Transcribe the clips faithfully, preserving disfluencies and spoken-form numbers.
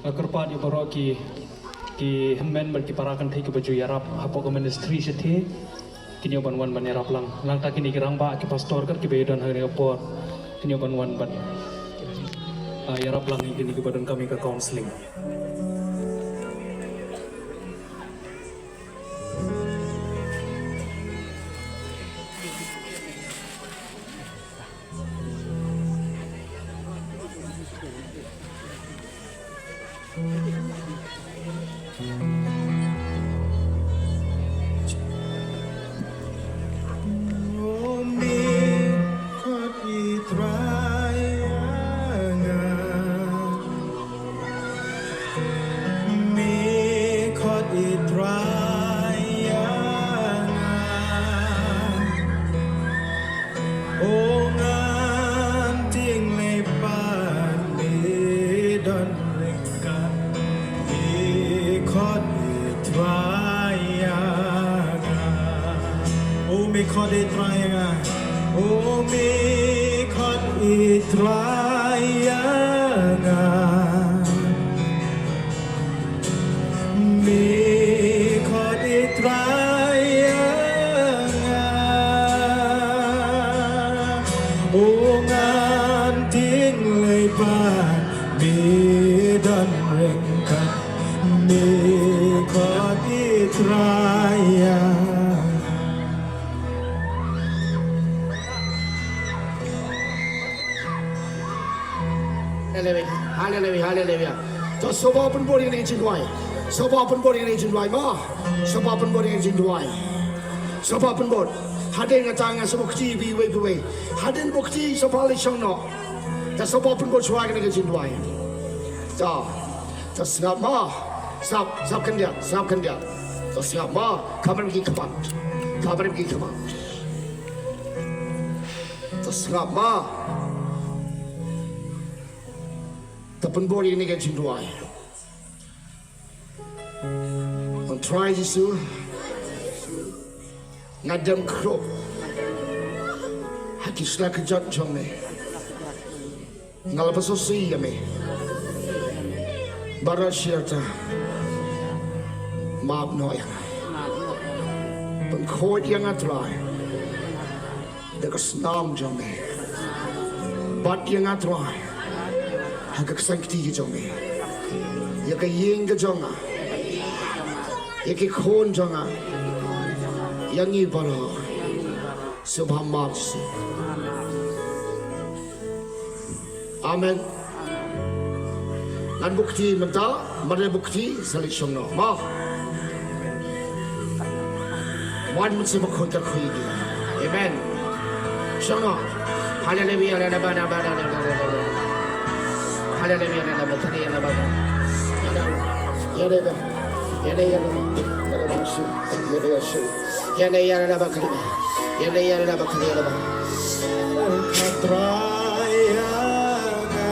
Nga kyrpad ïa baroh ki, ki hynmen bad ki para kynthei kiba ju ïarap hapoh ka ministry shatei, kin ïoh ban wan ban ïarap lang. Nangta kine ki rangbah, ki pastor kat kiba ïadon ha kane ka por, kin ïoh ban wan ban, ah, ïarap lang ïa kine kiba donkam ïa ka counseling. Oh, me khot ïa Trai ïa nga. Me khot ïa Trai ïa nga. O ngan tieng lei pat me don ryngkat, me khot ïa Trai ïa nga. O me khot ïa Trai ïa nga. O me khot ïa Trai ïa nga. Me khot ïa Trai ïa nga. O ngan tieng lei pat me don ryngkat, me khot ïa Trai ïa nga. Haleluya, haleluya, haleluya. To sngewbha pynbor ïa kane ka jingduwai. Sngewbha pynbor ïa kane ka jingduwai mo. Sngewbha pynbor ïa kane ka jingduwai. Sngewbha pynbor. Hadien kata nga sngewbha kti ïa phi iwei pa iwei. Hadien ba kti sngewbha leit shong noh. To sngewbha pynbor shuwa ïa kane ka jingduwai. To. To sngap mo. Sngap, sngap khyndiat, sngap khyndiat. To sngap mo. Kham rim ki khmat. Kham rim ki khmat. To sngap mo. To pynbor ïa kane ka jingduwai. Ong Trai Jisu, nga dem khrup ha ki sla kjat jong me. Nga la pynsngewsih ïa me. Baroh shi katta, map noh ïa nga. Pynkhuid ïa nga Trai da ka snam jong me. Bat ïa nga Trai ha ka ksangkti ka jong me, ïa ka ïing ka jong nga, ïa ki khun jong nga, ïa ngi baroh. Sngewbha map Jisu. Amen. Ngan buh kti mynta, mar ne buh kti sa leit shong noh. Mo. Wan mynta ba khun ta khuid. Amen. Shong noh. Haleluya, haleluya, haleluya. Haleluya, haleluya, haleluya. Haleluya, haleluya, haleluya. Haleluya, haleluya. Ïa ne ïa ne ba kali. Ïa ne ïa ne ba kali ïa ne ba. Trai ïa nga.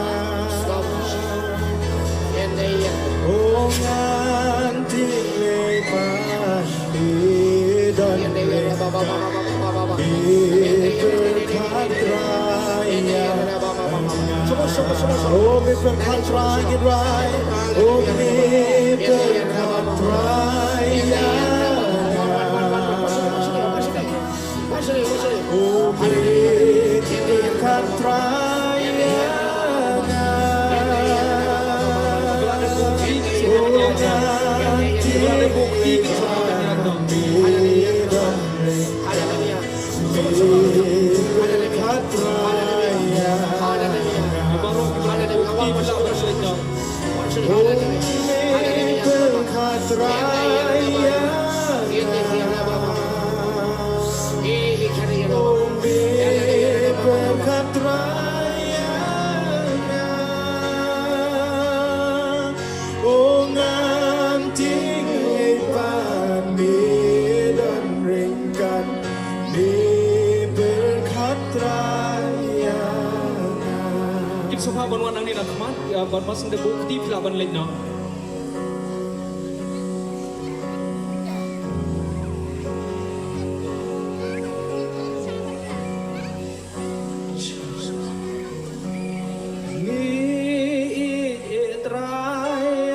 Ïa ne ïa ne. O ngan tieng lei pat me don. Ïa ne ïa ne ba ba ba ba ba ba ba. Me pyrkhat Trai ïa nga. O me pyrkhat Trai ïa nga. O me pyrkhat Trai ïa nga. O me pyrkhat Trai ïa nga. O ngan tieng lei pat me don. Haleluya. Haleluya. Haleluya. Haleluya. Haleluya. Haleluya. O ngan tieng lei pat me don ryngkat, me pyrkhat Trai ïa nga. Kim sngewbha ban wan nangne na khmat, ïa, bad mar shen da buh kti phi lah ban leit noh. Ngi ïeit ïa Trai.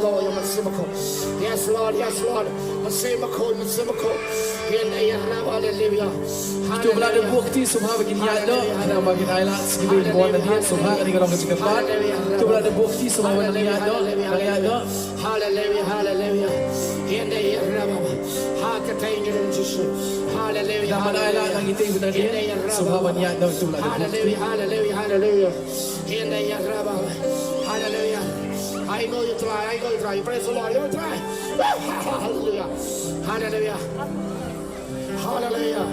Lord, ïa Mynsiem Bakhuid. Yes, Lord, yes, Lord. Mynsiem Bakhuid, Mynsiem Bakhuid. Ïa ngi ïa rap, haleluya. Kito ba la dang buh kti sngewbha ba kin ïaid noh, hynrei ba kin ailad sngewbha ban wan na phi sngewbha, kane ka long ka jingkyrpad. Kito ba la dang buh kti sngewbha ba kin ïaid noh, kin ïaid noh. Haleluya, haleluya. Ïa ngi ïa rap. Ha ka kyrteng jong U Jisu. Haleluya. Nang ban ailad, nang ïa kti ba dang ïaid. Sngewbha ban ïaid noh, kito ba la dang buh kti. Haleluya, haleluya, haleluya. Ïa ngi ïa rap. Haleluya. Ainguh ïa u Trai, ainguh ïa u Trai. Praise the Lord, ïa u Trai. Hallelujah. Hallelujah. Hallelujah.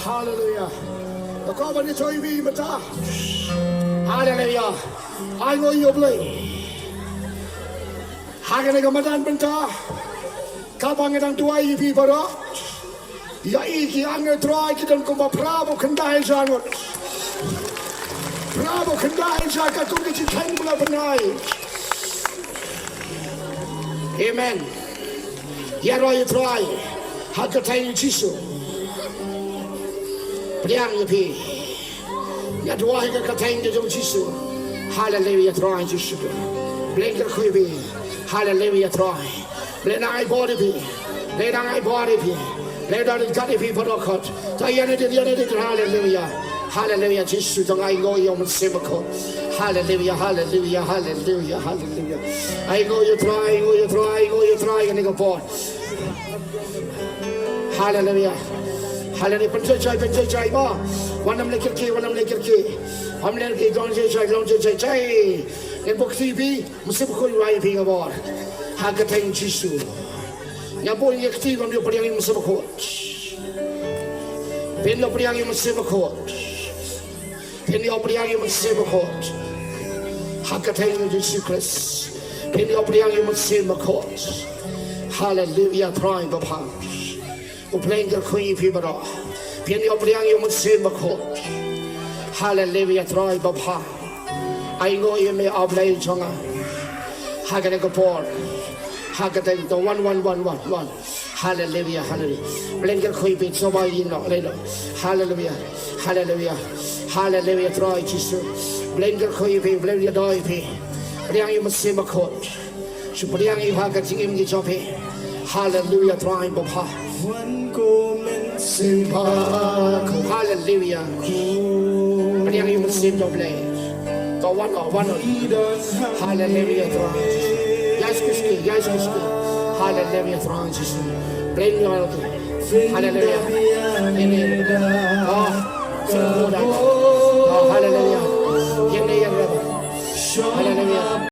Hallelujah. Ka kwah ban ïathuh ïa phi mynta. Hallelujah. Ainguh ïa u Blei. Ha kane ka madan mynta, kaba nga dang duwai ïa phi baroh. Ïa i ki angel Trai ki don kumba phra bad khyndai hajar ngut. Phra bad khyndai hajar katkum ka jingkheiñ ba la bynai. Amen. Ïaroh ïa u Trai ha ka kyrteng Jisu. Pdiang ïa phi. Nga duwai ha ka kyrteng ka jong Jisu. Haleluya Trai Jisu. Blei kyrkhu ïa phi. Haleluya Trai. Blei nang ai bor ïa phi. Blei nang ai bor ïa phi. Blei nang ai bor ïa phi baroh. To ïa ne din, ïa ne din. Haleluya. Haleluya Jisu, to nga ainguh ïa u Mynsiem Bakhuid. Haleluya, haleluya, haleluya, haleluya. Ainguh ïa u Trai, ainguh ïa u Trai, ainguh ïa u Trai, kane ka por. Haleluya. Haleluya. Pynjah jai, pynjah jai mo. Wat nym leh kyrkieh, wat nym leh kyrkieh. Wat nym leh kyrkieh, long jai jai, long jai jai jai. Ngan buh kti ïa phi, Mynsiem Bakhuid u ai ïa phi ka bor. Ha ka kyrteng Jisu. Nga buh ïa kti, ban ïoh pdiang ïa u Mynsiem Bakhuid. Ban ïoh pdiang ïa u Mynsiem Bakhuid. Phin ïoh pdiang ïa u Mynsiem Bakhuid. Ha ka kyrteng jong u Jisu Khrist. Phin ïoh pdiang ïa u Mynsiem Bakhuid. Haleluya Trai babha. U Blei un kyrkhu ïa phi baroh. Phin ïoh pdiang ïa u Mynsiem Bakhuid. Haleluya Trai babha. Ainguh ïa me A Blei jong nga. Ha kane ka por. Ha ka kyrteng, to wan, wan, wan, wan, wan. Haleluya, haleluya. Blei un kyrkhu ïa phi, sngewbha ïa phi noh, leh noh. Haleluya, haleluya. Haleluya Trai Jisu. Blei un kyrkhu ïa phi, Blei un ïaroh ïa phi. Pdiang ïa u Mynsiem Bakhuid. Shu pdiang ïa u ha ka jingim ka jong phi. Haleluya Trai babha. Wan ko Mynsiem Bakhuid. Haleluya. Pdiang ïa u Mynsiem jong u Blei. To wan, oh, wan, oh. Haleluya Trai Jisu. Ïa sngewsih, ïa sngewsih. Haleluya Trai Jisu. Blei un ïaroh ïa phi. Haleluya. Amen. Oh, sngewbha. Oh, haleluya. Ïa ne ïa ne. Haleluya.